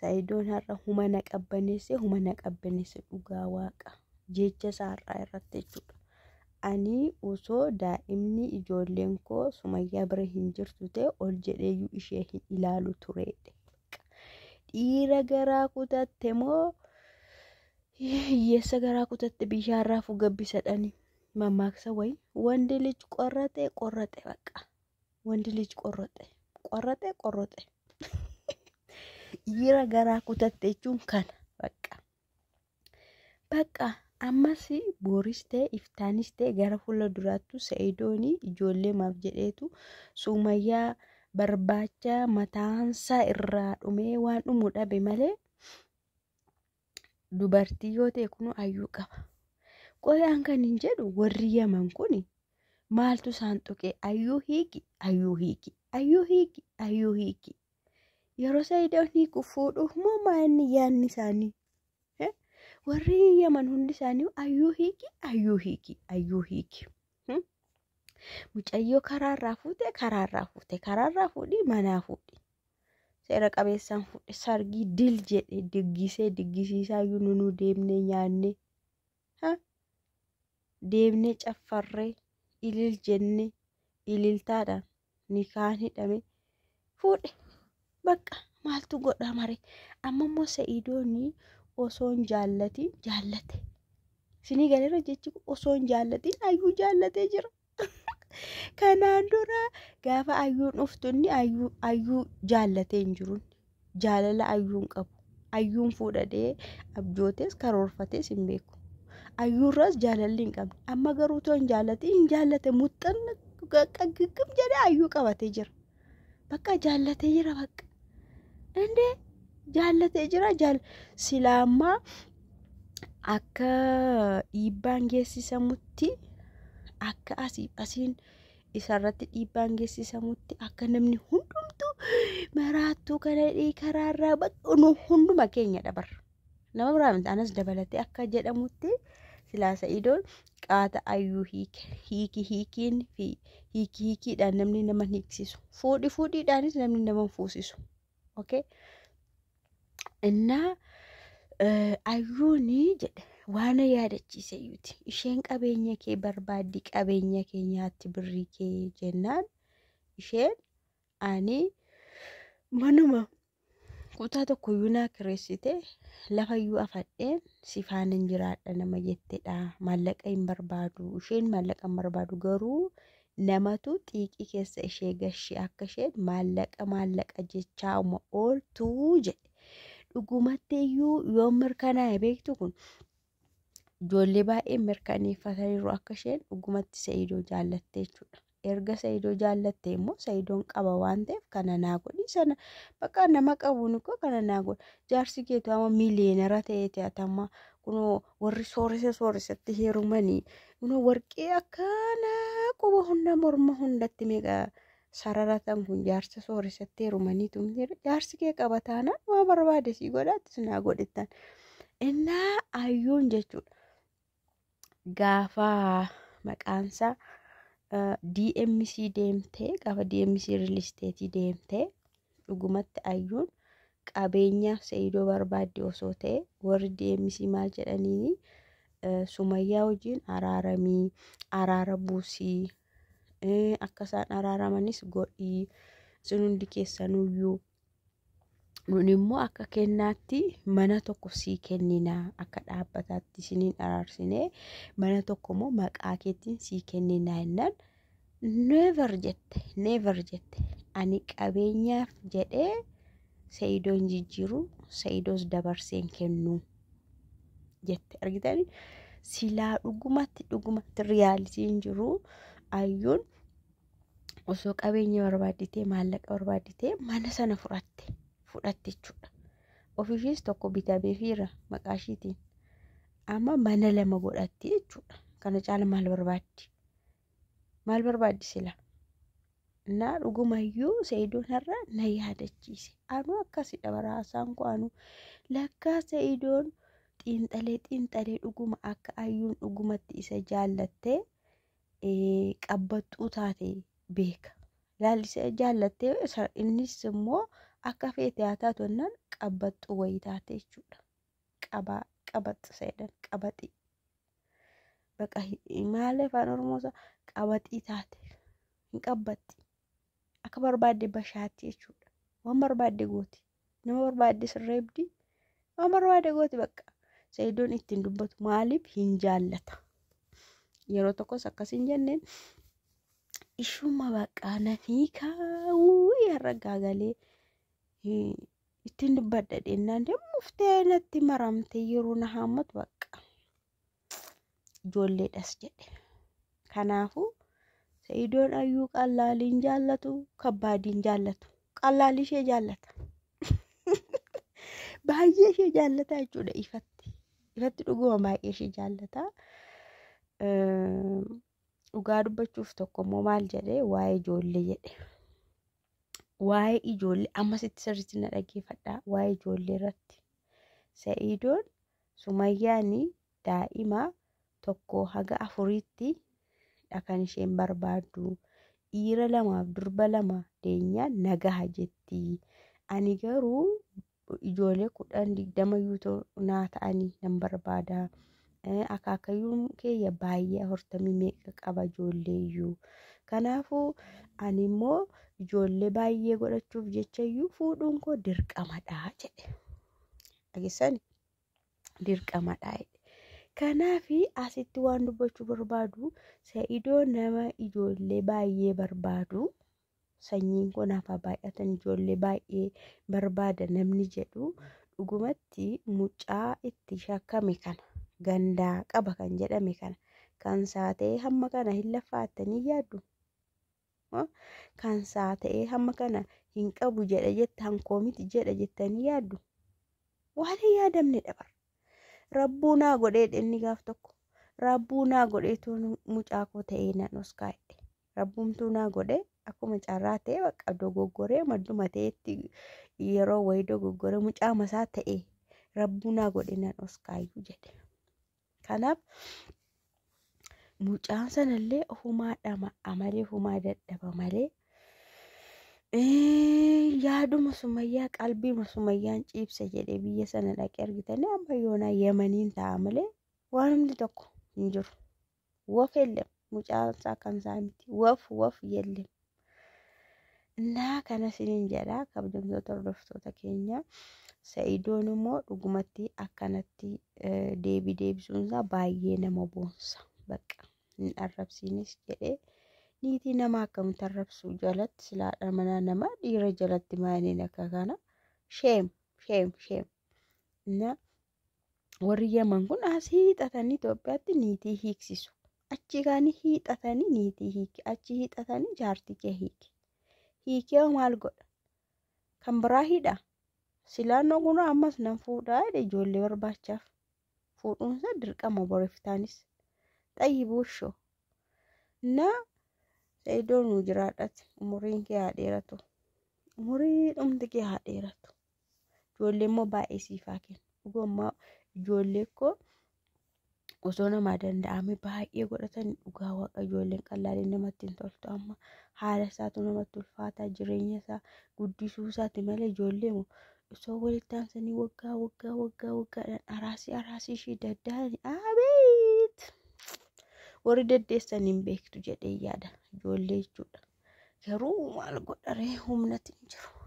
Sa'idoon har'a humana qabbaneesse, humana qabbaneesse dhugaa waaqa jecha isaa har'aa irratti jechuudha. Ani osoo daa'imni ijoolleen koo Sumayyaa bira hin jirtu ta'e ol jedheeyyuu ishee hin ilaalu tureedha. Dhiira garaa kutatte moo hiyyeessa garaa kutatte bishaan raafuu gabbisadhani mammaaksa wayi. Wandi lij qorraxe qorraxe baqa. Wandi lij qorraxe qorraxe qorraxe. Dhiira garaa kutatte jechuun kana baqa. Baqa ammas booris ta'e iftaanis ta'e gara fuula duraattu Sa'idoon ijoollee maaf jedheetu Sumayyaa barbaacha mataansaa irraa dhumee waan dhumu dhabe malee dubartii yoo ta'e kun ayyuu qaba. Qoyaan kan hin jedhu warri Yaman kun maaltu isaan tuqe? Ayyuu hiiki, ayyuu hiiki, ayyuu hiiki, ayyuu hiiki. Yeroo Sa'idoon hiiku fuudhuuf moo maal yaadni isaanii? Warri Yaman hundi isaanii ayyuu hiiki, ayyuu hiiki, ayyuu hiiki. Mucayyoo karaarraa fuute, karaarraa fuute, karaarraa fuudhii manaa fuudhi. Seera qabeessaan fuudhe sargii dil jedhe diggisee diggisiisaa iyyuu nunuu deemnee nyaannee. Deemnee caffarree ilil jennee ililtaadhaan nikaan hidhame fuudhe. Bakka maaltu godha mare? Amma immoo Sa'idoon osoo hin jaallatiin jaallate. Isinii galeera jechi osoo hin jaallatiin ayyuu jaallatee jira. Kanaan dura gaafa ayyuun dhuftu inni ayyuu jaallatee hin jiru. Jaalala ayyuun qabu. Ayyuun fuudhadhee abjootees karoorfatees hin beeku. Ayyuurraas jaalalli hin qabne. Amma garuu otoo hin jaallatiin hin jaallate muxxanna giggim jedhee ayyuu qabatee jira. Bakka jaallatee jira bakka. Indee jaallatee jira silaammaa akka dhiibbaan geessisamutti akka asiin isarratti dhiibbaan geessisamutti akka namni hundumtuu maraattuu kana karaarraa bakka hunduma keenya dabarra. Nama biraa miti anas dabalatee akka jedhamutti silaa Sa'idoon qaata ayyuu hiike hiiki hiikiin fi hiiki hiikiidhaan namni nama hiiksisu fuudhi fuudhiidhaanis namni nama fuusisu. Okay? Innaa ayyuuni jedhe waan yaadachiise iyyuuti. Isheen qabeenya kee barbaaddi, qabeenya kee nyaatti birrii kee jennaan isheen ani manuma kutaa tokko iyyuu naa kireessite lafa iyyuu afadheen si faana hin jiraadha nama jettedha. Maallaqa hin barbaadu. Isheen maallaqa hin barbaadu garuu namatu xiiqii keessa ishee gashee akka isheen maallaqa maallaqa jechaa ooltuu jedhe. Dhugumatti iyyuu yoo mirkanaa'e beektu kun ijoollee baay'ee mirkaneeffataniiru akka isheen dhugumatti Sa'idoo jaallatte jechuudha. Erga Sa'idoo jaallatte immoo Sa'idoon qaba waan ta'eef kana naa godhi sana bakka nama qabuun koo kana naa godhi. Jaarsi keetu amma miiliyeenara ta'ee ta'atama kunoo warri sooressa sooressatti heerumanii kunoo warqee akkanaa quba hunda morma hundatti meeqa sararatan kun jaarsa sooressatti heerumanii tumteera. Jaarsi kee qaba taanaan waan barbaade sii godhaattis naa godhettan. Innaa ayyuun jechuudha. Gaafa maqaansaa DMC deemtee gaafa DMC real estate deemtee dhugumatti ayyuun qabeenya Sa'idoo barbaadde osoo ta'e warri DMC maal jedhaniini Sumayyaa wajjin araaramii araara buusii akka isaan araaramanis godhii isin hundi keessanuyyuu nun immoo akka kennaatti mana tokko sii kenninaa akka dhaabbataatti isiniin araarsinee mana tokko immoo maqaa keetiin sii kenninaa jennaan never jette, never jette. Ani qabeenyaaf jedhee Sa'idoon jijjiiru Sa'idoos dabarseen kennu jette. Argitanii silaa dhugumatti dhugumatti riyaalitiin jiru ayyuun osoo qabeenya barbaadditee maallaqa barbaadditee mana sana fudhatte fudhatte jechuudha. Ofiishiis tokko bitameefiira maqaa ishiitiin. Amma mana lama godhatti jechuudha. Kana caala maal barbaaddi? Maal barbaaddi sila? Innaa dhugumayyuu Sa'idoon har'a na yaadachiise. Anuu akkasidha baraasaan koo anuu lakkaa Sa'idoon xiinxalee xiinxalee dhuguma akka ayyuun dhugumatti isa jaallattee qabbaxxuu taate beeka. Laallisee jaallattee innis immoo Akka feete haa taatu jennaan qabbaxxuu wayii taate jechuudha. Qabaa qabaxxisa jedhan qabaxii. Baqa maal afaan Oromoo isaa qabaxii taate hin qabbaxxi. Akka barbaadde bashaatti jechuudha. Waan barbaadde gooti. Nama barbaadde sirreebdi. Waan barbaadde gooti bakka. Sa'idoon ittiin dubbatu maaliif hin jaallata. Yeroo tokkos akkas hin jenneen ishuma bakka nan hiikaa har'a gaagalee ittiin dubbadha dhennaan deemuuftee natti maramte yeroo na haammatu bakka ijoolleedhas jedhe. Kanaafuu Sa'idoon ayyuu qallaaliin jaallatu kabbaadiin jaallatu qallaalii ishee jaallata. Baay'ee ishee jaallata jechuudha ifatti. Ifatti dhuguma baay'ee ishee jaallata. Dhugaa dubbachuuf tokko immoo maal jedhee waa'ee ijoollee jedhe. Waa'ee ijoollee ammasitti sirriitti na dhaggeeffadhaa. Waa'ee ijoollee irratti. Sa'idoon Sumayyaan daa'ima 1 haga 4tti dha kan isheen barbaaddu. Dhiira 2f durba 2 deenyaan nagaha jetti. Ani garuu ijoollee 10 20 iyyuu naa ta'anii nan barbaada. Akaakayyuun kiyya baay'ee 40 meeqa qaba ijoollee iyyuu. Kanaafuu ani immoo ijoollee baay'ee godhachuuf jecha iyyuu fuudhuun koo dirqamadha jedhe. Dhageessani? Dirqamadha jedhe. Kanaaf asitti waan dubbachuu barbaadu Sa'idoo nama ijoollee baay'ee barbaadu sanyiin koo naaf haa baay'atan ijoollee baay'ee barbaada namni jedhu dhugumatti mucaa itti shakkame kana gandaa qaba kan jedhame kana kan isaa ta'ee hamma kana hin laffaattanii yaaddu. Kan isaa ta'ee hamma kana hin qabu jedha jette hankoo miti jedha jettanii yaaddu. Waan hin yaadamne dabar. Rabbuu naa godhee inni gaaf tokko. Rabbuu naa godheetu mucaa koo ta'ee nan os kaa'e. Rabbumtuu naa godhee akkuma carraa ta'e bakka dogoggoree madduma ta'etti yeroo wayii dogoggoree mucaa masaa ta'e rabbuu naa godhee nan os kaayyuu jedhe. Kanaaf mucaan sanallee ofumaa dhama'a malee ofumaa dadhaba malee yaaduma Sumayyaa qalbiima Sumayyaan ciibsa jedhee biyya sana dhaqee argitanii amma yoonaa Yemaniin ta'a malee waan humni tokko hin jiru. Waf yellem mucaan isaa kan isaa miti waf waf yellem. Innaa kana isiniin jedha kabajamtoota hordoftoota keenya. Sa'idoon immoo dhugumatti akkanatti deebii deebisuun isaa baay'ee nama boonsa. Bakka hin arrabsiinis jedhee niitii nama akkamitti arrabsuu jalatti silaa manaa nama dhiira jalatti maaliin akka kana sheem sheem sheem. Innaa warri Yaman kun as hiixatanii Itoophiyaatti niitii hiiksisu. Achi kaanii hiixatanii niitii hiiki. Achi hiixatanii jaartii kee hiiki. Hiikee maal godha? Kan biraa hidha. Silaan kun ammas nan fuudhaa jedhe ijoollee barbaachaaf. Fuudhuunsa dirqama boriftaanis. Xayyi buushoo. Na Sa'idoo nu jiraadhati. Umuriin kee haa dheeratu. Umurii dhumti kee haa dheeratu. Ijoollee immoo baay'ee siif haa kennu. Dhugummaa ijoollee koo osoo namaa danda'ame baay'ee godhatan dhugaa waaqa ijoolleen qallaaleen namatti hin toltu amma haala isaatu namatti ulfaataa jireenya isaa guddisuu isaati malee ijoollee moo osoo walitti aansanii waggaa waggaa waggaa waggaadhaan araasii araasii ishii daddaalanii abeet warri deddeessan hin beektu jedhee yaada ijoollee jechuudha. Garuu maal godharee humnati hin jiru.